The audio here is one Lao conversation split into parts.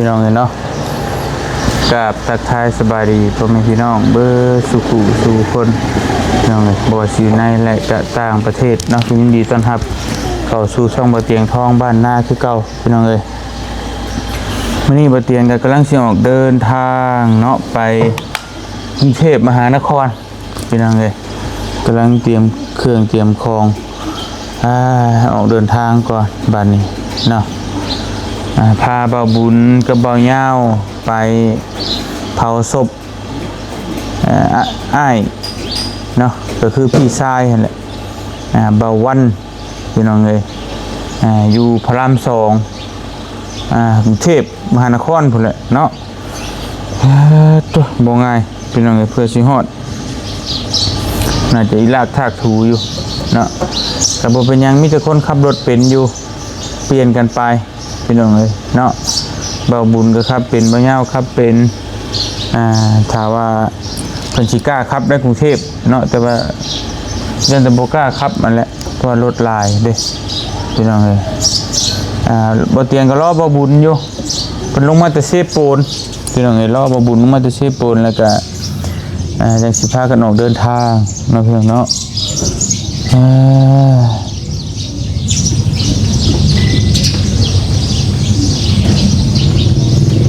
ພີ່ນ້ອງເອີຍເນາະ ກາບທັກທາຍສະບາຍດີພໍ່ແມ່ພີ່ນ້ອງເບິດສູ່ຜູ້ສູ່ຄົນ ພີ່ນ້ອງເອີຍ ບໍ່ວ່າຊິຢູ່ໃນ ແລະ ກະຕ່າງປະເທດເນາະ ຍິນດີຕ້ອນຮັບເຂົ້າສູ່ຊ່ອງບ່າວຕຽງທອງບ້ານນາຄືເກົ່າ ພີ່ນ້ອງເອີຍ. ມື້ນີ້ບ່າວຕຽງກໍກຳລັງຊິອອກເດີນທາງເນາະ ໄປກຸງເທບມະຫານະຄອນ ພີ່ນ້ອງເອີຍ ກຳລັງຕຽມເຄື່ອງຕຽມຂອງ ອາ ອອກເດີນທາງກ່ອນບາດນີ້ເນາະ ອາ ພາບ່າວບຸນກັບບ່າວຍາວໄປເຜົາສົບ ເອີ ອາ ອ້າຍເນາະ ກໍຄືພີ່ຊາຍຫັ້ນແຫຼະ ອາ ບ່າວວັນ ພີ່ນ້ອງເອີຍ ອາ ຢູ່ພະລາມສອງ ອາ ກຸງເທບມະຫານະຄອນພຸ້ນແຫຼະເນາະ. ເອີ ໂຕ ບໍ່ງ່າຍພີ່ນ້ອງເອີຍ ເພື່ອຊິຮອດ ໜ້າຈະອີລາກທາກຖູຢູ່ເນາະ ກໍບໍ່ເປັນຫຍັງ ມີແຕ່ຄົນຂັບລົດເປັນຢູ່ ປ່ຽນກັນໄປ ພີ່ນ້ອງເອີຍເນາະ ບ່າວບຸນກໍຂັບເປັນ ບ່າວຍາວຂັບເປັນ ອ່າ ຖ້າວ່າເພິ່ນຊິກ້າຂັບໃນກຸງເທບເນາະ ແຕ່ວ່າຢ້ານແຕ່ບໍ່ກ້າຂັບຫັ້ນແຫຼະ ເພາະວ່າລົດຫຼາຍເດ້ ພີ່ນ້ອງເອີຍ ອ່າ ບ່າວຕຽງກໍລໍບ່າວບຸນຢູ່ ເພິ່ນລົງມາແຕ່ເຊໂປນ ພີ່ນ້ອງເອີຍ ລໍບ່າວບຸນລົງມາແຕ່ເຊໂປນ ແລ້ວກໍ ອ່າ ຈັ່ງຊິພາກັນອອກເດີນທາງເນາະ ພີ່ນ້ອງເນາະ ເອີ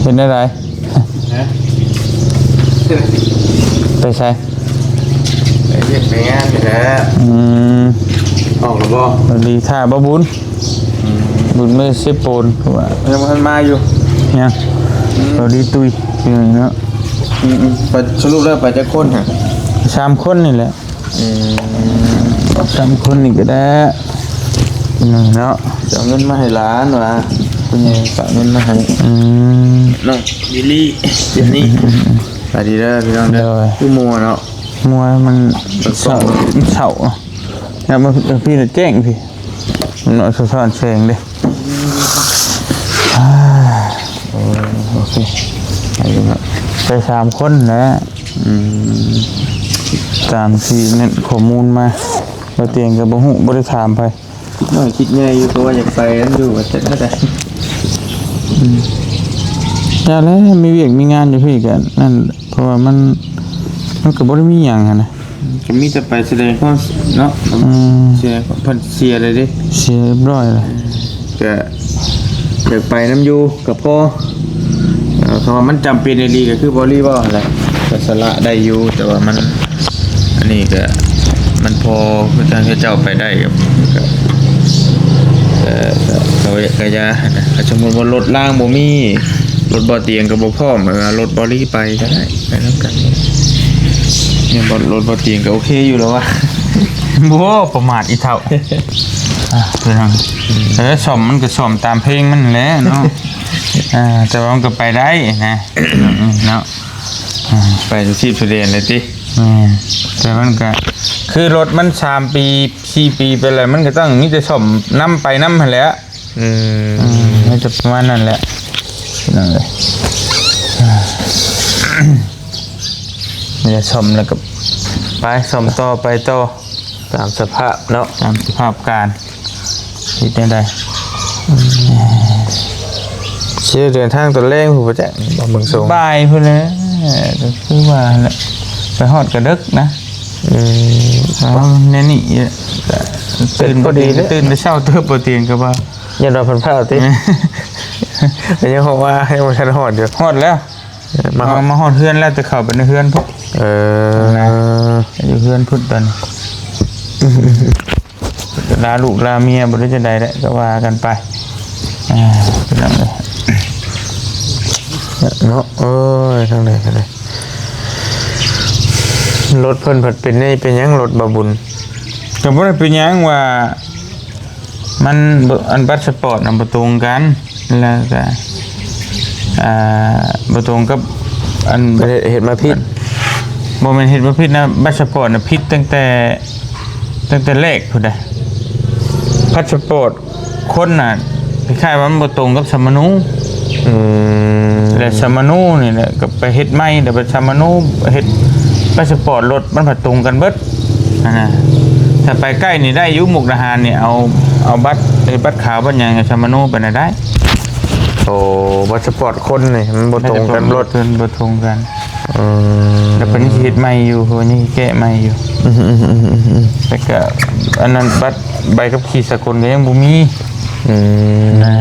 ເປັນແນວໃດ? ຮະ? ໄປໃສ? ໄປວຽກໄປງານນີ້ແຫຼະ ອືມ ອອກແລ້ວບໍ່? ສະຫວັດດີ ຖ້າບ່າວບຸນ ອືມ ບຸນເມືອເຊໂປນ ຄືວ່າ ຍັງບໍ່ທັນມາຢູ່ ຍັງ ອືມ ສະຫວັດດີຕຸ້ຍ ເນາະ ອືມໆ ໄປ ສະຫຼຸບແລ້ວໄປຈັກຄົນຫະ? ສາມຄົນນີ້ແຫຼະ ອືມ ສາມຄົນນີ້ກໍໄດ້ ອືມ ເນາະ ຈະເອົາເງິນມາໃຫ້ຫຼານວ່າ ຜູ້ໃຫຍ່ຝາກເງິນມາໃຫ້ ອືມ ນ້ອງບິລລີ ເຈນນີ້ ອືມໆໆ ສະບາຍດີເດີພີ່ນ້ອງເດີ ໂດຍ ຄືມົວເນາະ ມົວມັນເຊົ້າ ເຊົ້າ ແລ້ວມາ ມາພີ້ແຈ້ງພີ້ ເນາະ ສະທ້ອນແສງເດ້ ໂອເຄ ໄປສາມຄົນແຫຼະ ອືມ ຕາມທີ່ແມ່ນຂໍ້ມູນມາ ບ່າວຕຽງກໍບໍ່ຮູ້ ບໍ່ໄດ້ຖາມໃຜ ນ້ອຍຄິດໃຫຍ່ຢູ່ ກໍວ່າຢາກໄປນຳຢູ່ ວ່າຈັ່ງໃດ ອືມ ຢ່າແຫຼະ ມີວຽກມີງານຢູ່ພີ້ກໍນັ້ນ ເພາະວ່າມັນ ມັນກໍບໍ່ໄດ້ມີຫຍັງຫັ້ນນະ ກໍມີແຕ່ໄປສະແດງຄວາມເນາະ ອືມ ເສຍ ເພິ່ນເສຍແລ້ວເດ້ ເສຍຮຽບຮ້ອຍແລ້ວ ກໍຢາກໄປນຳຢູ່ກໍພໍ ເອີ ຄຳວ່າມັນຈຳເປັນອີ່ຫຼີກໍຄືບ່າວລີເວົ້າຫັ້ນແຫຼະ ກໍສະຫຼະໄດ້ຢູ່ ແຕ່ວ່າມັນ ອັນນີ້ກໍມັນພໍຄືທາງເຂົາເຈົ້າໄປໄດ້ກໍ ກໍ ເອີ ກໍ ກໍຢ່າຫັ້ນນະ ຖ້າສົມມຸດວ່າລົດລາງບໍ່ມີ ລົດບ່າວຕຽງກໍບໍ່ພ້ອມ ເອີ ລົດບ່າວລີໄປກໍໄດ້ ໄປນຳກັນ ຍັງບໍ່ ລົດບ່າວຕຽງກໍໂອເຄຢູ່ແລ້ວວະ ບໍ່ປະໝາດອີ່ເຖົ້າ ອ່າ ເອີ ສ້ອມມັນກໍສ້ອມຕາມເພງມັນແຫຼະເນາະ ອ່າ ແຕ່ວ່າມັນກໍໄປໄດ້ນະ ເນາະ ອ່າ ໄປສຸດທິດສຸດແດນເລີຍຕິ ແມ່ນ ແຕ່ມັນກໍ ຄືລົດມັນສາມປີ ສີ່ປີໄປແລ້ວ ມັນກໍຕ້ອງມີແຕ່ສ້ອມນຳໄປນຳຫັ້ນແຫຼະ ອືມ ອືມ ມີແຕ່ປະມານນັ້ນແຫຼະ ພີ່ນ້ອງເອີຍ ມີແຕ່ສ້ອມແລ້ວກໍໄປ ສ້ອມຕໍ່ ໄປຕໍ່ ຕາມສະພາບເນາະ ຕາມສະພາບການ ເຮັດແນວໃດ ອືມ ຊິເດີນທາງຕອນແລງພຸ້ນບໍ່ຈັກ ບໍ່ເບິ່ງຊົງ ບ່າຍພຸ້ນແຫຼະ ກໍຄືວ່າແຫຼະ ໄປຮອດກໍເດິກນະ ອືມ ເອົາແນວນີ້ ກໍຕື່ນ ພໍດີ ຕື່ນແຕ່ເຊົ້າເຕີບ ບໍ່ຕຽງກໍວ່າ ຢ້ານວ່າເພິ່ນພາດຕິ ແມ່ນ ກໍຍັງເວົ້າວ່າຍັງບໍ່ທັນຮອດຢູ່ ຮອດແລ້ວ ມາ ມາຮອດເຮືອນແລ້ວ ແຕ່ເຂົ້າໄປໃນເຮືອນພຸ້ນ ເອີ ນະ ຢູ່ເຮືອນພຸ້ນຕອນນີ້ ລາລູກລາເມຍບໍ່ໄດ້ຈັ່ງໃດແຫຼະ ກໍວ່າກັນໄປ ອ່າ ພີ່ນ້ອງເອີຍ ເນາະ ໂອ້ຍ ທາງໃດກໍໄດ້ ລົດເພິ່ນພັດເປັນນີ້ ເປັນຫຍັງລົດບ່າວບຸນ? ກໍບໍ່ໄດ້ເປັນຫຍັງວ່າ ມັນບໍ່ ອັນບັດສະປອດນະບໍ່ຕົງກັນ ແລ້ວກະ ອ່າ ບໍ່ຕົງກັບອັນ ເຮັດ ເຮັດມາຜິດ ບໍ່ແມ່ນເຮັດມາຜິດນະ ບັດສະປອດນະຜິດຕັ້ງແຕ່ ຕັ້ງແຕ່ແລກພຸ້ນໃດ໋ ພາສະປອດຄົນນະ ຄ້າຍໆວ່າມັນບໍ່ຕົງກັບສຳມະໂນ ອືມ ແລະ ສຳມະໂນນີ້ແຫຼະ ກໍໄປເຮັດໃໝ່ ແລ້ວບັດສຳມະໂນເຮັດພາສະປອດລົດ ມັນພັດຕົງກັນເບິດຫັ້ນນະ ຖ້າໄປໃກ້ນີ້ໄດ້ຢູ່ ມຸກດາຫານນີ້ ເອົາ ເອົາບັດ ເຮັດບັດຂາວບັດຫຍັງໃຫ້ສຳມະໂນໄປນະໄດ້ ໂອ້ ພາສປອດຄົນນີ້ມັນບໍ່ຕົງກັນລົດ ເພິ່ນບໍ່ຕົງກັນ. ອືມ ແລ້ວເພິ່ນຊິເຮັດໃໝ່ຢູ່ ເພິ່ນຍັງຊິແກະໃໝ່ຢູ່. ອືມໆໆໆ ແລ້ວກະອັນນັ້ນ ບັດໃບຂັບຂີ່ສາກົນກໍຍັງບໍ່ມີ. ອືມ ນະ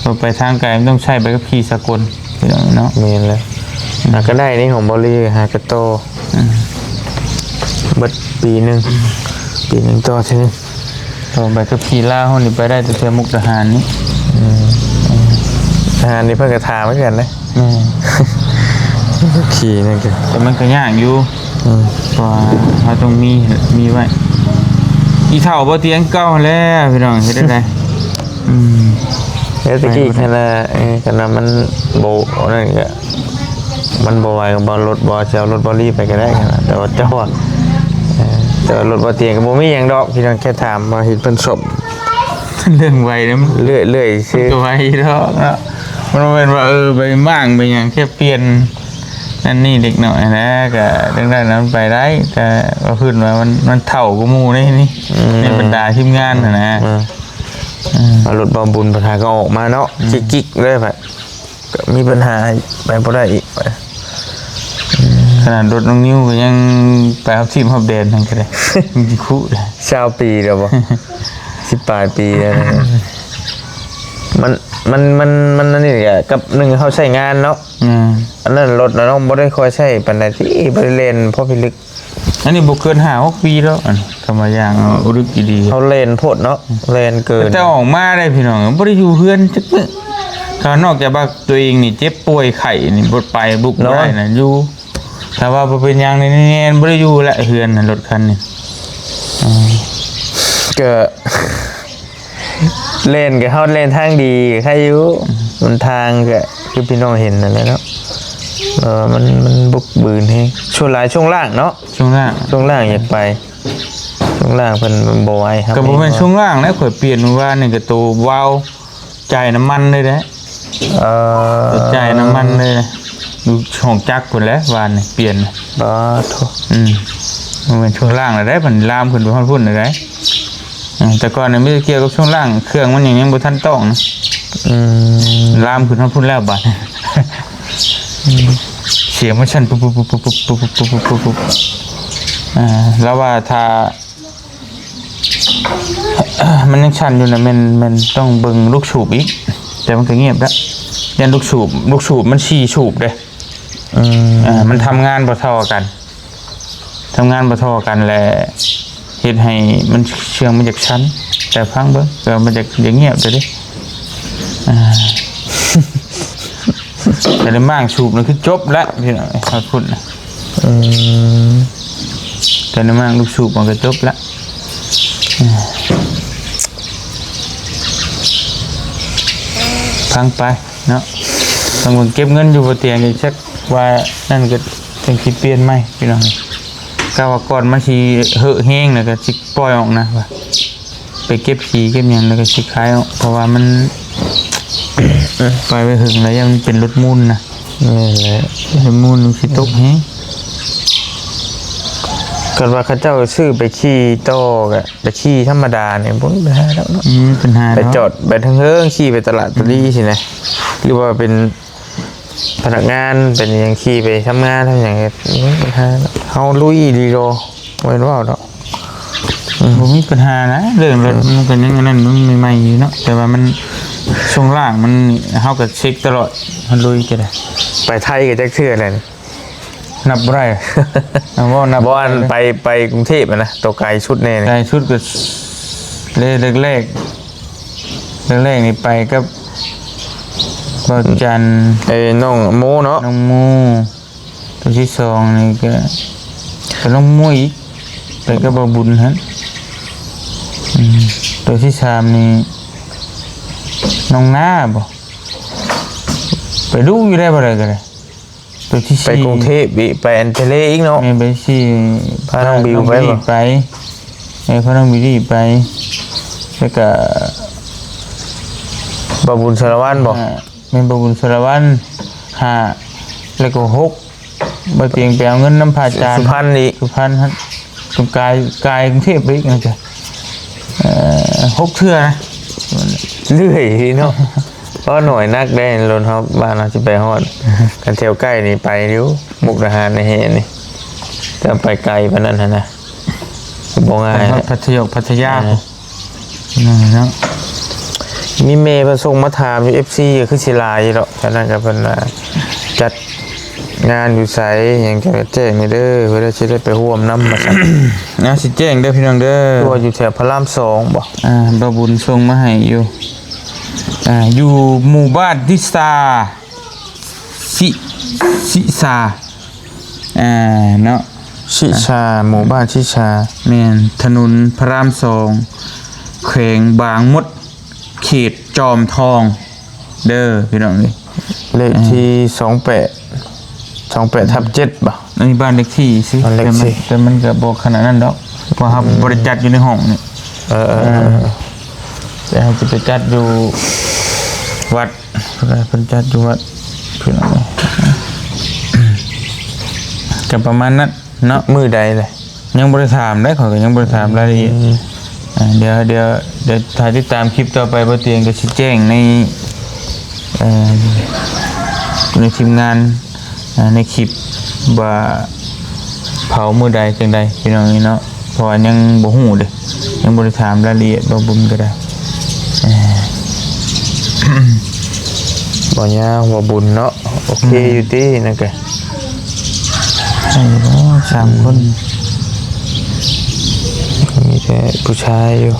ເພາະໄປທາງໄກມັນຕ້ອງໃຊ້ໃບຂັບຂີ່ສາກົນ ພີ່ນ້ອງເນາະ. ແມ່ນແລ້ວ ອືມ ຫາກໍໄດ້ໃນຂອງບໍລີ ຫາກໍຕໍ່. ອືມ ເບິດປີໜຶ່ງ ປີໜຶ່ງຕໍ່ເທື່ອໜຶ່ງ. ໂອ້ ໃບຂັບຂີ່ລາວເຮົານີ້ໄປໄດ້ແຕ່ເທື່ອມຸກດາຫານນີ້. ອືມ ທະຫານນີ້ເພິ່ນກໍຖາມຄືກັນເດ້. ແມ່ນ ຂີ່ນັ້ນກໍ ແຕ່ມັນກໍຍາກຢູ່. ອືມ ເພາະວ່າເຮົາຕ້ອງມີ ມີໄວ້. ອີເຖົ້າບໍ່ຕຽງເກົ່າແລ້ວ ພີ່ນ້ອງ ເຮັດໄດ້ໃດ? ອືມ ແຕ່ຕະກີ້ ໄປບໍ່ໄດ້ ຂະໜາດ ເອີ ຂະໜາດມັນບໍ່ ອັນນັ້ນກໍ ມັນບໍ່ໄຫວກໍບໍ່ ລົດບໍ່ ຊິເອົາລົດບໍ່ລີໄປກໍໄດ້ ແຕ່ວ່າເຈົ້າ ເອີ ແຕ່ວ່າລົດບໍ່ຕຽງກໍບໍ່ມີຫຍັງດອກ ພີ່ນ້ອງ ແຄ່ຖາມວ່າເຫັນເພິ່ນສົມ ເລື່ອງໄວນະ ມັນເລື້ອຍໆຊື່ ມັນກໍໄວດອກເນາະ. ມັນບໍ່ແມ່ນວ່າ ເອີ ໄປມ້າງໄປຫຍັງ ແຄ່ປ່ຽນນັ້ນນີ້ເດັກນ້ອຍນະ ກໍຈັ່ງໃດນະ ມັນໄປໄດ້. ແຕ່ວ່າເພິ່ນວ່າມັນ ມັນເຖົ້າກວ່າໝູ່ໃນນີ້ ອືມ ໃນບັນດາທີມງານຫັ້ນນະ. ອືມ ອືມ ເອົາລົດບ່າວບຸນປະທານກໍອອກມາເນາະ ອືມ ຈິກໆເລີຍ ກໍມີບັນຫາ ໄປບໍ່ໄດ້ອີກ. ຂະໜາດລົດນ້ອງນິວກໍຍັງໄປຮັບທີມຮັບແດນນັ້ນກໍໄດ້ ມັນຊິຄຸເດ້. ຊາວປີແລ້ວບໍ່? ສິບປາຍປີແລ້ວນະ. ມັນ ມັນ ມັນ ມັນອັນນີ້ກະກັບໜຶ່ງເຮົາໃຊ້ງານເນາະ. ອືມ ອັນນັ້ນລົດນະນ້ອງບໍ່ໄດ້ຄ່ອຍໃຊ້ປານໃດຕິ ບໍ່ໄດ້ແລ່ນພໍພິລຶກ. ອັນນີ້ບໍ່ເກີນຫ້າຫົກປີແລ້ວ ອັນ ຄຳວ່າຢ່າງ ອືມ ອຸລິກອີ່ຫຼີ ເຮົາແລ່ນໂພດເນາະ ອືມ ແລ່ນເກີນ. ແຕ່ອອກມາໄດ້ພີ່ນ້ອງ ບໍ່ໄດ້ຢູ່ເຮືອນຈັກມື້ ຖ້ານອກຈາກວ່າຕົວເອງນີ້ເຈັບປ່ວຍໄຂ້ນີ້ ບໍ່ໄປບຸກບໍ່ໄດ້ນະ ເນາະ ຢູ່. ຖ້າວ່າບໍ່ເປັນຫຍັງນີ້ແນ່ນ ບໍ່ໄດ້ຢູ່ແຫຼະເຮືອນນະ ລົດຄັນນີ້. ອືມ ກໍ ແລ່ນກໍເຮົາແລ່ນທາງດີໄຄຢູ່ ອືມ ມັນທາງກໍຄືພີ່ນ້ອງເຫັນນັ້ນແຫຼະເນາະ. ເອີ ມັນ ມັນບຸກບືນແຮງ ສ່ວນຫຼາຍຊ່ວງລ່າງເນາະ ຊ່ວງລ່າງ ຊ່ວງລ່າງຢາກໄປ ຊ່ວງລ່າງເພິ່ນບໍ່ໄຫວ ກໍບໍ່ແມ່ນຊ່ວງລ່າງແຫຼະ ຂ້ອຍປ່ຽນມື້ວານນີ້ກໍໂຕວາວ ຈ່າຍນ້ຳມັນເລີຍເດ້. ເອີ ໂຕຈ່າຍນ້ຳມັນເລີຍ ຢູ່ຫ້ອງຈັກພຸ້ນແຫຼະ ວານນີ້ປ່ຽນ. ປາໂທ ອືມ ບໍ່ແມ່ນຊ່ວງລ່າງແລ້ວເດ້ ມັນລາມຂຶ້ນໄປຮອດພຸ້ນແລ້ວເດ້. ອືມ ແຕ່ກ່ອນນີ້ມີແຕ່ກ່ຽວກັບຊ່ວງລ່າງ ເຄື່ອງມັນຍັງ ຍັງບໍ່ທັນຕ້ອງນະ. ອືມ ລາມຂຶ້ນຮອດພຸ້ນແລ້ວບາດ. ອືມ ສຽງມັນສັ່ນປຸບໆໆໆ ອ່າ ລາວວ່າຖ້າ ມັນຍັງສັ່ນຢູ່ນະ ແມ່ນ ແມ່ນຕ້ອງເບິ່ງລູກສູບອີກ ແຕ່ມັນກໍງຽບແລ້ວ. ຢ້ານລູກສູບ ລູກສູບມັນສີ່ສູບເດ້. ອືມ ເອີ ມັນທຳງານບໍ່ເທົ່າກັນ ທຳງານບໍ່ເທົ່າກັນແຫຼະ ເຮັດໃຫ້ມັນ ເຄື່ອງມັນຢາກສັ່ນ. ແຕ່ຟັງເບິ່ງ ແຕ່ວ່າມັນຢາກ ຢາກງຽບແລ້ວເດ້. ອ່າ ແຕ່ໄດ້ມ້າງສູບນັ້ນຄືຈົບແລ້ວ ພີ່ນ້ອງ ຮອດພຸ້ນນະ. ອືມ ແຕ່ໄດ້ມ້າງລູກສູບມັນກໍຈົບແລ້ວ. ອ່າ ຟັງໄປເນາະ ຕ້ອງເບິ່ງເກັບເງິນຢູ່ບໍ່ຕຽງ ຈັກວ່ານັ້ນກໍຈັ່ງຊິປ່ຽນໃໝ່ ພີ່ນ້ອງ. ກະວ່າກ່ອນມັນຊິເຫີແຮງ ແລ້ວກໍຊິປ່ອຍອອກນະ ວ່າໄປເກັບຂີ້ເກັບຫຍັງ ແລ້ວກໍຊິຂາຍອອກ ເພາະວ່າມັນ ເອີ ໄປໄວ້ເຫິງແລ້ວ ຢ້ານມັນເປັນລົດມູນນະ. ແມ່ນແຫຼະ ລົດມູນມັນຊິຕົກແຮງ. ຄັນວ່າເຂົາເຈົ້າຊື້ໄປຂີ່ຕໍ່ ກະໄປຂີ່ທຳມະດານີ້ ບໍ່ມີບັນຫາດອກເນາະ ອືມ ບໍ່ມີບັນຫາ ໄປຈອດໄປເທິງເທິງ ຂີ່ໄປຕະຫຼາດຕະລີ ອືມ ຊີ້ນະ ຫຼືວ່າເປັນ ພະນັກງານເປັນຫຍັງ ຂີ່ໄປທຳງານທຳຫຍັງ ບໍ່ມີບັນຫາ. ເຮົາລຸຍດີໂລ ບໍ່ແມ່ນເວົ້າດອກ. ອືມ ບໍ່ມີບັນຫານະ ເລື່ອງລົດ ອືມ ມັນກໍຍັງອັນນັ້ນ ມັນໃໝ່ໆຢູ່ເນາະ ແຕ່ວ່າມັນ ຊ່ວງລ່າງມັນ ເຮົາກໍເຊັກຕະຫຼອດ ເຮົາລຸຍກໍໄດ້. ໄປໄທກໍຈັກເທື່ອແລ້ວນີ້ ນັບບໍ່ໄດ້ ເອົາເວົ້ານັບບໍ່ໄດ້. ອັນໄປ ໄປກຸງເທບນະ ໂຕໄກສຸດແນ່ນີ້ ໄກສຸດກໍແລກໆ ແລກໆນີ້ໄປກັບບ່າວຈັນ ເອີ ນ້ອງໂມເນາະ ນ້ອງໂມ. ໂຕທີສອງນີ້ກໍ ກໍນ້ອງໂມອີກ ໄປກັບບ່າວບຸນຫັ້ນ. ອືມ ໂຕທີສາມນີ້ນ້ອງນາບໍ ໄປດຸຢູ່ໄດ໋ ບໍ່ໄດ້ກໍໄດ້. ໂຕທີສີ່ ໄປກຸງເທບອີກ ໄປອັນທະເລອີກເນາະ. ແມ່ນ ໄປສີ່ ພານ້ອງບິວໄປບໍ? ໄປ ເອີ ພານ້ອງບິວໄປ ແລ້ວກໍບ່າວບຸນສາລະວັນບໍ? ແມ່ນ ບ່າວບຸນສາລະວັນ ຫ້າ ແລ້ວກໍຫົກ ບ່າວຕຽງໄປເອົາເງິນນຳພະອາຈານ ສຸພັນອີກ ສຸພັນຫັ້ນ ກາຍ ກາຍກຸງເທບໄປອີກນັ້ນກະ ເອີ ຫົກເທື່ອນະ ເລື້ອຍເນາະ. ເພາະໜ່ວຍໜັກເດ້ ລົດເຮົາ ບ້ານເຮົາຊິໄປຮອດ. ຄັນແຖວໃກ້ນີ້ໄປຢູ່ ມຸກດາຫານໃນແຫ່ນີ້ ແຕ່ໄປໄກປານນັ້ນຫັ້ນນະ ບໍ່ງ່າຍ. ໄປຮອດພັດທະຍົກ ພັດທະຍາ ເອີ ພຸ້ນເນາະ. ມີແມ່ເພິ່ນສົ່ງມາຖາມຢູ່ ເອັຟຊີ ກໍຄືຊິຫຼາຍຢູ່ດອກ. ສະນັ້ນກໍເພິ່ນວ່າຈັດງານຢູ່ໃສ ຫຍັງ ແຈ້ງແດ່ເດີ ເພື່ອຊິໄດ້ໄປຮ່ວມນຳ ວ່າຊັ້ນ. ອ່າ ຊິແຈ້ງເດີພີ່ນ້ອງເດີ. ວ່າຢູ່ແຖວພະລາມສອງບໍ? ອ່າ ບ່າວບຸນສົ່ງມາໃຫ້ຢູ່. ອ່າ ຢູ່ໝູ່ບ້ານທິສາ ຊິ ຊິສາ ອ່າ ເນາະ ຊິສາ ອ່າ ໝູ່ບ້ານຊິສາ. ແມ່ນ ຖະໜົນພະລາມສອງ ແຂວງບາງມົດ ເຂດຈອມທອງເດີພີ່ນ້ອງເອີຍ. ເລກທີ ອ່າ ສອງແປດ ສອງແປດທັບເຈັດບໍ? ອັນນີ້ບ້ານເລກທີຊິ ບ້ານເລກທີ ແຕ່ມັນ ແຕ່ມັນກໍບໍ່ຂະໜາດນັ້ນດອກ ເພາະເຮົາ ອືມ ບໍ່ໄດ້ຈັດຢູ່ໃນຫ້ອງນີ້. ເອີ ເອີ ເອີ ເອີ ແຕ່ເຮົາຈະໄປຈັດຢູ່ວັດ ເພິ່ນຈັດຢູ່ວັດ ພີ່ນ້ອງເອີຍ. ກໍປະມານນັ້ນເນາະ. ມື້ໃດແຫຼະ? ຍັງບໍ່ໄດ້ຖາມເດ້ ຂ້ອຍກໍຍັງບໍ່ໄດ້ຖາມລາຍລະອຽດ. ອືມ ອ່າ ດຽວ ດຽວ ດຽວຖ້າຕິດຕາມຄລິບຕໍ່ໄປ ບໍ່ຕຽງກໍຊິແຈ້ງໃນ ເອີ ໃນທີມງານ ອ່າ ໃນຄລິບວ່າເຜົາມື້ໃດຈັ່ງໃດ ພີ່ນ້ອງເອີຍເນາະ. ເພາະວ່າຍັງບໍ່ຮູ້ເດ້ ຍັງບໍ່ໄດ້ຖາມລາຍລະອຽດບ່າວບຸນກໍໄດ້. ເອີ ບໍ່ຍາວ ບ່າວບຸນເນາະ. ໂອເຄ ອືມ ຢູ່ຕິນັ້ນກະ ໃຊ່ບໍ່ ສາມຄົນ ອືມ ມີແຕ່ຜູ້ຊາຍຢູ່.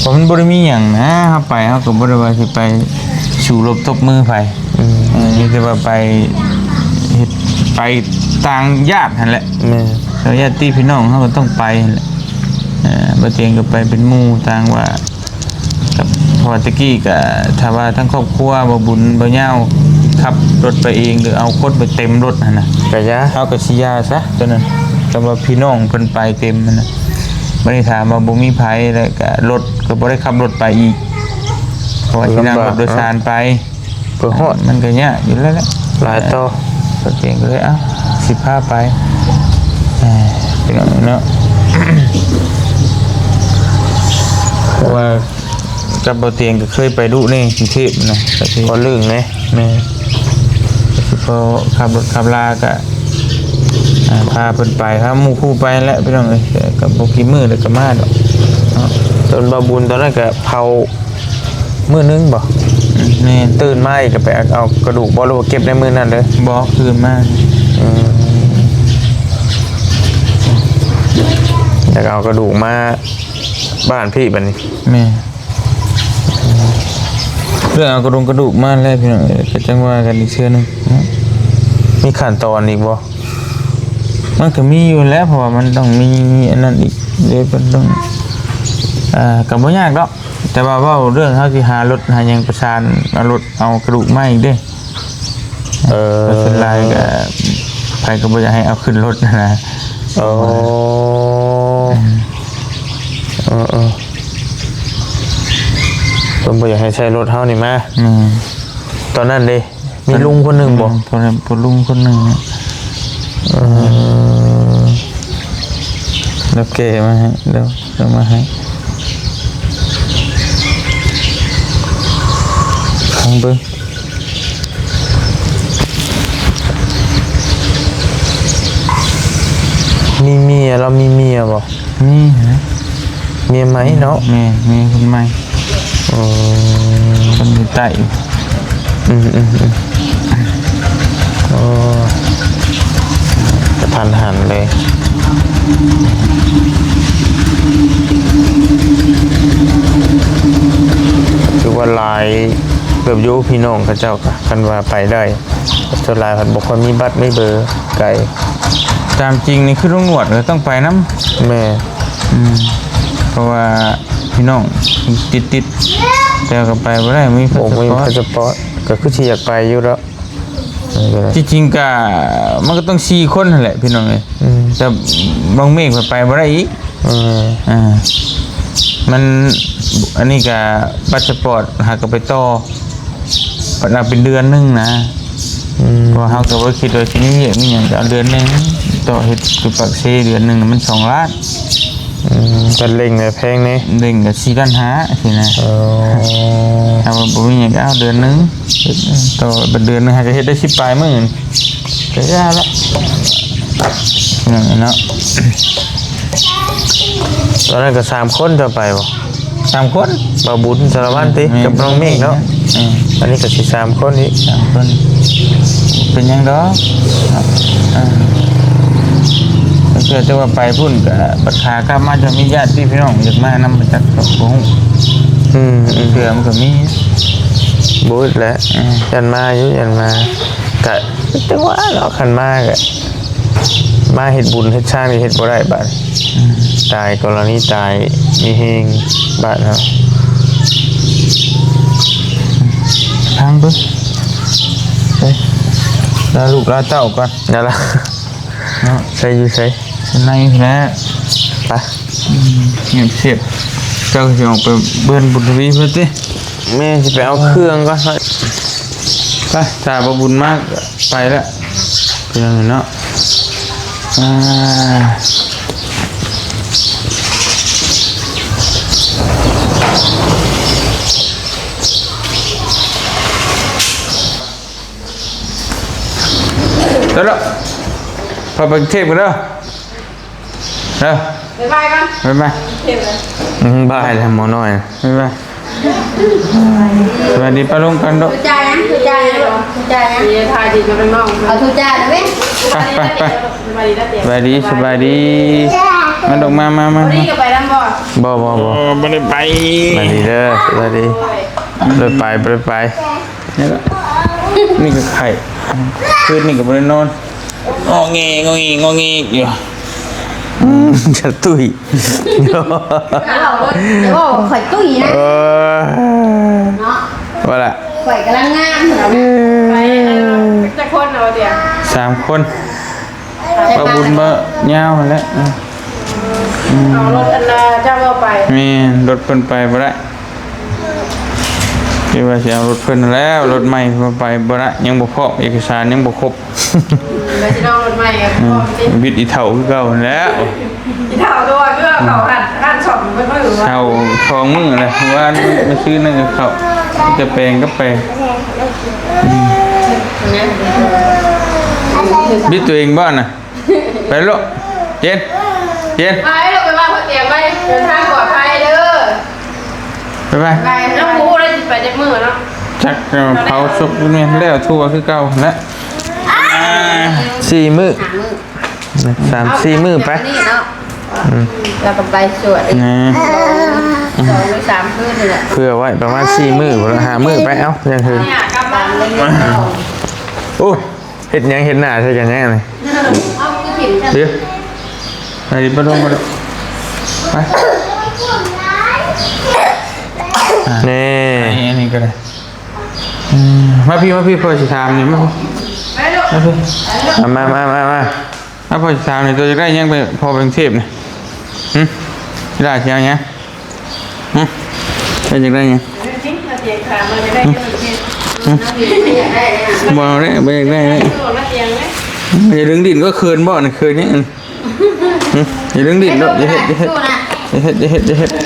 ເພາະມັນບໍ່ໄດ້ມີຫຍັງນະ ເຮົາໄປ ເຮົາກໍບໍ່ໄດ້ວ່າຊິໄປສູ້ລົບຕົບມືໃຜ. ອືມ ເອີ ມີແຕ່ວ່າໄປເຮັດ ໄປຕາມຍາດຫັ້ນແຫຼະ. ແມ່ນ ແລ້ວຍາດຕິພີ່ນ້ອງເຮົາກໍຕ້ອງໄປຫັ້ນແຫຼະ. ເອີ ບ່າວຕຽງກໍໄປເປັນໝູ່ ຕ່າງວ່າ ກັບ ເພາະວ່າແຕ່ກີ້ກະ ຖ້າວ່າທັງຄອບຄົວ ບ່າວບຸນ ບ່າວຍາວ ຂັບລົດໄປເອງ ຫຼືເອົາຄົນໄປເຕັມລົດຫັ້ນນະ ກະຢ່າ ເຮົາກະຊິຢ່າຊະໂຕນັ້ນ. ແຕ່ວ່າພີ່ນ້ອງເພິ່ນໄປເຕັມຫັ້ນນະ ບັດນີ້ຖາມວ່າບໍ່ມີໃຜ ແລ້ວກະລົດກໍບໍ່ໄດ້ຂັບລົດໄປອີກ ເພາະວ່າຊິນັ່ງລົດໂດຍສານໄປ ເພື່ອຮອດ ມັນກໍຍາກຢູ່ແລ້ວແຫຼະ ຫຼາຍຕໍ່. ເອີ ຕົວເອງກໍເລີຍ ເອົ້າ ຊິພາໄປ ເອີ ພີ່ນ້ອງເນາະ ເພາະວ່າກັບບ່າວຕຽງກໍເຄີຍໄປດຸແດ່ກຸງເທບນະ ກໍຊິພໍລຶ້ງແດ່. ແມ່ນ ກໍຊິພໍຂັບລົດຂັບລາກະ ອ່າ ພາເພິ່ນໄປ ພາໝູ່ຄູ່ໄປແຫຼະ ພີ່ນ້ອງເອີຍ. ແຕ່ກໍບໍ່ກີ່ມື້ແລ້ວກໍມາດອກເນາະ. ຕອນບ່າວບຸນຕອນນັ້ນກໍເຜົາ ມື້ໜຶ່ງບໍ? ອືມ ແມ່ນ. ຕື່ນມາອີກກໍໄປເອົາກະດູກບໍ ຫຼືວ່າເກັບໃນມື້ນັ້ນເລີຍ? ບໍ່ ຄືນມາ. ອືມ ຢາກເອົາກະດູກມາບ້ານພີ້ບັດນີ້. ແມ່ນ. ເລື່ອງເອົາກະດົງກະດູກມາແລ້ວ ພີ່ນ້ອງເອີຍ ກໍຈັ່ງວ່າກັນອີກເທື່ອໜຶ່ງເນາະ. ມີຂັ້ນຕອນອີກບໍ່? ມັນກໍມີຢູ່ແລ້ວ ເພາະວ່າມັນຕ້ອງມີອັນນັ້ນອີກເດ້ ເພິ່ນຕ້ອງ ອ່າ ກໍບໍ່ຍາກດອກ. ແຕ່ວ່າເວົ້າເລື່ອງເຮົາຊິຫາລົດຫາຫຍັງປະສານເອົາລົດເອົາກະດູກມາອີກເດ້. ເອີ ເພາະສ່ວນຫຼາຍກໍໃຜກໍບໍ່ຢາກໃຫ້ເອົາຂຶ້ນລົດຫັ້ນນະ. ໂອ້ ອືມ ເອີໆ ເພິ່ນບໍ່ຢາກໃຫ້ໃຊ້ລົດເຮົານີ້ມາ. ແມ່ນ. ຕອນນັ້ນເດ້ ມີລຸງຄົນໜຶ່ງບໍ? ອືມ ພໍ່ ພໍ່ລຸງຄົນໜຶ່ງ. ເອີ ລາວແກ່ມາໃຫ້ ລາວ ລາວມາໃຫ້ ຟັງເບິ່ງ. ມີເມຍ ລາວມີເມຍບໍ່? ມີນະ ເມຍໃໝ່ເນາະ. ແມ່ນ ເມຍຄົນໃໝ່. ເອີ ຄົນຢູ່ໃຕ້. ອືມໆໆ ໂອ້ ກະທັນຫັນເລີຍ. ຖືວ່າຫຼາຍເຕີບຢູ່ ພີ່ນ້ອງເຂົາເຈົ້າກະ ຄັນວ່າໄປໄດ້. ສ່ວນຫຼາຍເພິ່ນບໍ່ຄ່ອຍມີບັດມີເບີໄກ. ຕາມຈິງນີ້ຄືລຸງໜວດກໍຕ້ອງໄປນຳ. ແມ່ນ. ອືມ ເພາະວ່າພີ່ນ້ອງຕິດໆ ແຕ່ກໍໄປບໍ່ໄດ້ ມີພາສປອດ ບໍ່ມີພາສປອດ ກໍຄືຊິຢາກໄປຢູ່ດອກ. ທີ່ຈິງກໍ ມັນກໍຕ້ອງສີ່ຄົນຫັ້ນແຫຼະ ພີ່ນ້ອງເອີຍ. ອືມ ແຕ່ນ້ອງເມກໄປບໍ່ໄດ້ອີກ. ເອີ ອ່າ ມັນ ອັນນີ້ກະພາສປອດຫາກໍໄປຕໍ່ ບັດເອົາເປັນເດືອນໜຶ່ງນະ. ອືມ ເພາະວ່າເຮົາກໍບໍ່ໄດ້ຄິດວ່າຊິມີວຽກມີຫຍັງ ກໍເອົາເດືອນໜຶ່ງ ຕໍ່ເຮັດຢູ່ປາກເຊເດືອນໜຶ່ງນະ ມັນສອງລ້ານ. ອືມ ຈັດເລັ່ງແລ້ວແພງແດ່ ເລັ່ງກໍສີ່ລ້ານຫ້າຊີ້ນະ. ເອີ ຖ້າວ່າບໍ່ມີຫຍັງກໍເອົາເດືອນໜຶ່ງ ເຮັດຕໍ່ ບັດເດືອນໜຶ່ງຫາກໍເຮັດໄດ້ສິບປາຍມື້ ກໍຍາກລະ ເນາະ. ຕອນນັ້ນກໍສາມຄົນ ເຈົ້າໄປບໍ່? ສາມຄົນ ບ່າວບຸນ ສາລະວັນຕິ ແມ່ນ ກັບນ້ອງເມກເນາະ. ເອີ ອັນນີ້ກໍຊິສາມຄົນອີກ ສາມຄົນ ເປັນຫຍັງດອກເນາະ. ເອີ ເຊື່ອແຕ່ວ່າໄປພຸ້ນກໍບັດຂາກັບມາຈະມີຍາດຕິພີ່ນ້ອງຢາກມານຳ ບໍ່ຈັກ ກໍບໍ່ຮູ້. ອືມໆ ເທື່ອມັນກໍມີ ບໍ່ອຶດແຫຼະ. ເອີ ຢ້ານມາຢູ່ ຢ້ານມາ ກະ ຈັງຫວະເນາະ ຄັນມາກະ ມາເຮັດບຸນເຮັດຊານກໍເຮັດບໍ່ໄດ້ບາດນີ້. ອືມ ຕາຍກໍລະນີຕາຍມີແຮງບາດເຮົາ. ທາງເບິ່ງ ໄປລາລູກລາເຕົ້າກ່ອນ ນັ້ນລະເນາະ. ໃສຢູ່ໃສ? ໃນພຸ້ນແຫຼະ. ໄປ ອືມ ງຽບເສບ ເຈົ້າຊິອອກໄປເບິ່ງບຸນທະວີເພິ່ນຕິ? ແມ່ຊິໄປເອົາເຄື່ອງກ່ອນ. ໄປ ຖ້າບໍ່ບຸນມາໄປລະ ເປັນຫຍັງເນາະ. ອ່າ ໄປແລ້ວ ພາໄປເທບກັນເດີ. ເອີ ບາຍບາຍກ່ອນ ບາຍບາຍ. ເທບເລີຍ ອືມ ບາຍແລ້ວໝໍນ້ອຍ ບາຍບາຍ. ສະບາຍດີ ປ້າລຸງກັນໂດ. ທຸຈ້າຍັງ? ທຸຈ້າຍັງ? ທຸຈ້າຍັງ? ເອີ ຖ່າຍດີກັບນ້ອງ ເອົາທຸຈ້ານະເວີຍ. ໄປໄປໄປ ສະບາຍດີ ສະບາຍດີ ສະບາຍດີ. ມາດອກ ມາມາມາ ບໍ່ໄດ້ໄປນຳບໍ່? ບໍ່ບໍ່ບໍ່ ບໍ່ໄດ້ໄປ. ສະບາຍດີເດີ ສະບາຍດີ. ບໍ່ໄດ້ໄປ ບໍ່ໄດ້ໄປ. ນີ້ກໍ ນີ້ກໍໄຂ້ ຄືນນີ້ກໍບໍ່ໄດ້ນອນ ງໍແງ ງໍແງ ງໍແງຢູ່. ອືມ ຈະຕຸ້ຍ ເວົ້າ ເວົ້າຂ້ອຍຕຸ້ຍນະ. ເອີ ເນາະ ວ່າລະ ຂ້ອຍກຳລັງງາມ. ໄປ ຈັກຄົນເອົາດຽວ? ສາມຄົນ ປ້າບຸນ ປ້າຍາວຫັ້ນແຫຼະ. ເອົາລົດອັນນ່າເຈົ້າເອົາໄປ. ແມ່ນ ລົດເພິ່ນໄປບໍ່ໄດ້ ຄິດວ່າຊິເອົາລົດເພິ່ນຫັ້ນແຫຼະ ລົດໃໝ່ເພິ່ນໄປບໍ່ໄດ້ ຍັງບໍ່ພ້ອມ ເອກະສານຍັງບໍ່ຄົບ. ອືມ ແລ້ວຊິເອົາລົດໃໝ່ກໍ ອືມ ພ້ອມຕິ ບິດອີເຖົ້າຄືເກົ່າຫັ້ນແຫຼະ. ອີເຖົ້າຕົວຄືເຂົາ ອືມ ຮ້ານ ຮ້ານສ້ອມເພິ່ນມື້ວະ ເຊົ່າສອງມື້ແຫຼະ ວານມື້ຊືນນັ້ນກໍເຂົ້າ ມີແຕ່ແປງກັບແປງ. ອືມ ບິດຕົວເອງບໍ່ນະ? ໄປໂລດ ເຈນ ເຈນ ໄປລູກ ໄປວາງຫົວຕຽງໄວ້ ເດີນທາງປອດໄພເດີ. ໄປໄປ ໄປ ນ້ອງບໍ່ຮູ້ໄດ້ຊິໄປຈັກມື້ເນາະ. ຈັກ ເອົາເຜົາສົບແມ່ນແລ້ວທົ່ວຄືເກົ່າຫັ້ນແຫຼະ. ອ່າ ສີ່ມື້ ຫ້າມື້ ສາມສີ່ມື້ໄປ. ເອົາ ມື້ນີ້ເນາະ ອືມ ແລ້ວກໍໄປສວດອີກ ສອງ ສອງ ຫຼື ສາມຄືນນີ້ແຫຼະ ເຜື່ອໄວ້ປະມານສີ່ມື້ພຸ້ນລະ ຫ້າມື້ໄປ. ເອົ້າ ຍັງຄືນ ໂອ້ຍ ເຮັດຫຍັງເຮັດໜ້າໃສ່ກັນແທ້ນີ້? ເອົ້າ ຄືເຫັນ ດຽວ ໄປ ບໍ່ຕ້ອງ ບໍ່ຕ້ອງ ໄປ ອ່ະ ນີ້ ອັນນີ້ກໍໄດ້. ອືມ ມາພີ່ ມາພີ່ ພໍ່ຊິຖາມນີ້ ມາ ມາພີ່ ມາ ມາ ມາ ມາ ມາ ພໍ່ຊິຖາມນີ້ ໂຕຢາກໄດ້ຫຍັງໄປ ພໍ່ໄປກຸງເທບນີ້? ຫຶ ລາຊິເອົາຫຍັງ? ຫຶ ເຈົ້າຢາກໄດ້ຫຍັງ? ຫຶ ບໍ່ເອົາເດ້ ບໍ່ຢາກໄດ້ເດ້. ຢ່າດຶງດິ້ນ ກໍເຂີນບໍ່ນີ້ ເຂີນຫຍັງ? ຫຶ ຢ່າດຶງດິ້ນເນາະ ຢ່າເຮັດ ຢ່າເຮັດ ຢ່າເຮັດ ຢ່າເຮັດ ຢ່າເຮັດ. ເ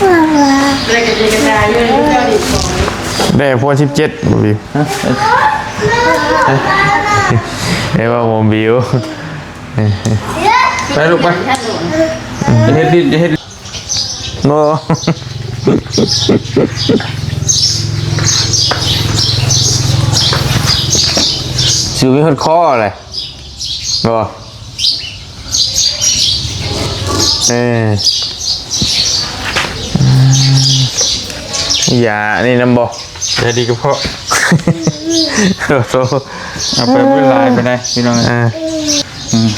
ອີ ແດ່ພວນສິບເຈັດບໍ່ບິວ? ຮະ ເອີ ເອີ ເວົ້າບໍ່ບິວ. ໄປລູກໄປ ຢ່າເຮັດດິ້ນ ຢ່າເຮັດ ບໍ່ ຊິມີຮອດຄໍແຫຼະ ບໍ່ ເອີ ຢານີ້ນຳບໍ່? ຢາດີກະເພາະ ໂອ້ໂຫ ເອົາໄປບໍ່ຫຼາຍປານໃດພີ່ນ້ອງ. ເອີ ອືມ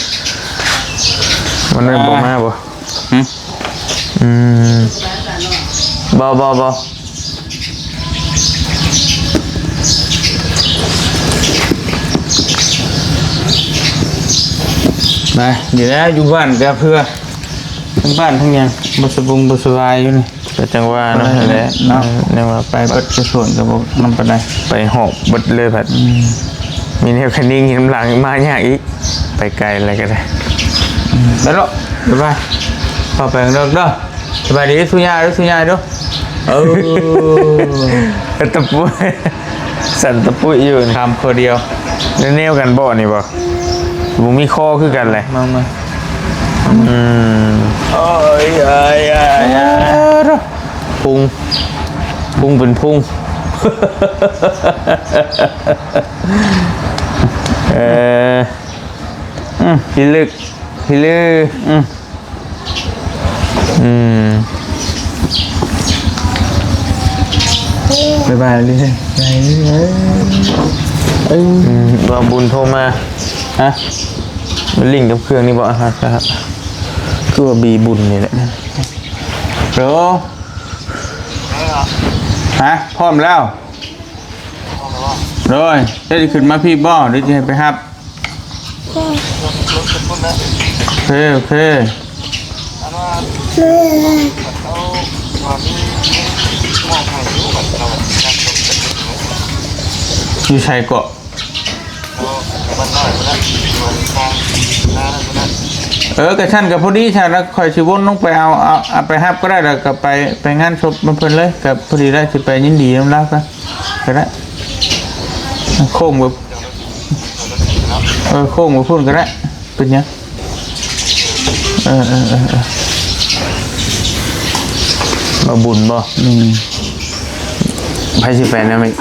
ມັນບໍ່ມາບໍ່? ຫຶ ອືມ ບໍ່ ບໍ່ ບໍ່ ມາ ດຽວແລ້ວ ຢູ່ບ້ານກະເພື່ອ ທັງບ້ານທັງຫຍັງ ບໍ່ສະບົງບໍ່ສະບາຍຢູ່ນີ້. ກໍຈັ່ງວ່າເນາະ ຫັ້ນແຫຼະເນາະ ແນວວ່າໄປເບິດ ໄປສວນກໍບໍ່ນຳປານໃດ ໄປຫອບເບິດເລີຍພັດ. ອືມ ມີແນວຄະນິງຢູ່ນຳຫຼັງ ມາຍາກອີກ ໄປ ໄກໆ ແລ້ວກໍໄດ້ ໄປເນາະ ໄປ ເຂົ້າໄປເນາະເດີ. ສະບາຍດີສູ່ຍ່າເດີ ສູ່ຍ່າເດີ. ເອີ ຕະປູ ສັ່ນຕະປຸຢູ່ ຄຳຄໍດຽວ ແນວກັນບໍ່ນີ້ບໍ່? ບໍ່ມີຄໍຄືກັນແຫຼະ ມາ ມາ ອືມ ໂອ້ຍ ເອີຍ ເອີຍ ເອີຍ ພຸງ ພຸງເປັນພຸງ ເອີ ອືມ ພິລຶກ ພິລື ອືມ ອືມ ບາຍບາຍເລີຍ ບາຍບາຍ ເອີ ອືມ ບ່າວບຸນໂທມາ ຮະ ມັນລິ້ງກັບເຄື່ອງນີ້ບໍ່? ອາ ຮະ ຄືວ່າບີບຸນນີ້ແຫຼະ ໂດ ຮະ ພ້ອມແລ້ວ ໂດຍ ເຈົ້າຊິຂຶ້ນມາພີ້ບໍ່ ຫຼືຊິໃຫ້ໄປຮັບ? ໂອເຄ ໂອເຄ ຢູ່ໃສເກາະ? ເອີ ກະຊັ້ນກະພໍດີຊັ້ນ ຂ້ອຍຊິວົນລົງໄປເອົາ ເອົາ ເອົາໄປຮັບກໍໄດ້ ແລ້ວກະໄປ ໄປງານສົບນຳເພິ່ນເລີຍ ກະພໍດີໄດ້ ຊິໄປຍິນດີນຳລາວກະ ກະໄດ້ ໂຄ້ງໄປ ເອີ ໂຄ້ງໄປພຸ້ນກໍໄດ້ ເປັນຫຍັງ? ເອີ ເອີ ເອີ ເອີ ບ່າວບຸນບໍ່? ອືມ ໃຜຊິໄປນຳອີກ?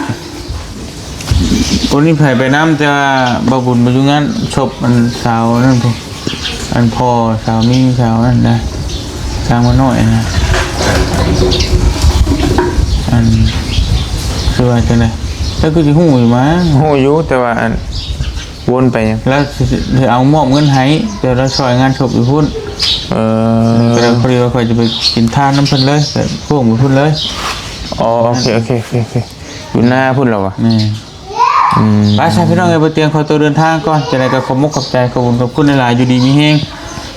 ໂອ້ ນີ້ໃຜໄປນຳ ແຕ່ວ່າບ່າວບຸນໄປຢູ່ງານສົບອັນສາວນັ້ນພຸ້ນ ອັນພໍ່ສາວມີສາວນັ້ນນະ ຊ່າງມານ້ອຍນະ ອັນ ຄືວ່າຈັ່ງໃດ? ເຈົ້າຄືຊິຮູ້ຢູ່ມາ ຮູ້ຢູ່ ແຕ່ວ່າອັນ ວົນໄປຫຍັງ? ແລ້ວຊິ ຊິ ຊິເອົາມອບເງິນໃຫ້ ແຕ່ລາວຊ່ອຍງານສົບຢູ່ພຸ້ນ ເອີ ກໍພໍດີວ່າຂ້ອຍຈະໄປກິນທານນຳເພິ່ນເລີຍ ກໍໂຄ້ງໄປພຸ້ນເລີຍ ອໍ ໂອເຄ ໂອເຄ ໂອເຄ ໂອເຄ ຢູ່ນາພຸ້ນແລ້ວວະ? ແມ່ນ ອືມ ໄປຊະພີ່ນ້ອງເອີຍ ບ່າວຕຽງຂໍຕົວເດີນທາງກ່ອນ ຈັ່ງໃດກໍຂອບມຸກຂອບໃຈ ຂອບຄຸນຂອບຄຸນຫຼາຍໆ ຢູ່ດີມີແຮງ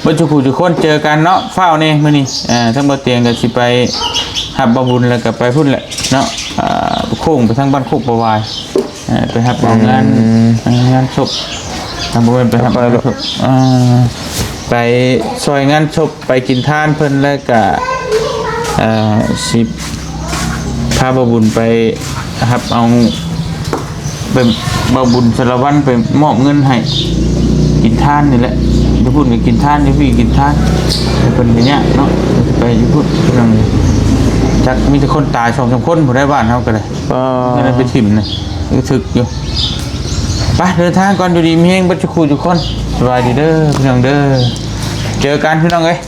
ເບິດສູ່ຜູ້ສູ່ຄົນ ເຈີກັນເນາະ ຟ້າວແດ່ມື້ນີ້ ອ່າ ທາງບ່າວຕຽງກໍຊິໄປຮັບບ່າວບຸນ ແລ້ວກໍໄປພຸ້ນແຫຼະເນາະ ອ່າ ໂຄ້ງໄປທາງບ້ານໂຄກປະວາຍ ອ່າ ໄປຮັບເອົາງານ ອືມ ອ່າ ງານສົບ ອ່າ ບໍ່ແມ່ນໄປຮັບງານສົບ ອ່າ ໄປຊ່ອຍງານສົບ ໄປກິນທານເພິ່ນ ແລ້ວກະ ເອີ ຊິພາບ່າວບຸນໄປຮັບເອົາ ໄປ ບ່າວບຸນສາລະວັນໄປມອບເງິນໃຫ້ກິນທານນີ້ແຫຼະ ຢູ່ພຸ້ນກໍກິນທານ ຢູ່ພີ້ກິນທານ ແຕ່ເພິ່ນກໍຍາກເນາະ ໄປຢູ່ພຸ້ນ ພີ່ນ້ອງ ຈັກມີແຕ່ຄົນຕາຍສອງສາມຄົນ ຜູ້ໃດບ້ານເຮົາກໍໄດ້ ກໍໄດ້ໄປຖິ້ມນະ ຖືກຢູ່ ໄປເດີນທາງກ່ອນ ຢູ່ດີມີແຮງເບິດທຸກຜູ້ທຸກຄົນ ສະບາຍດີເດີ ພີ່ນ້ອງເດີ ເຈີກັນ ພີ່ນ້ອງເອີຍ.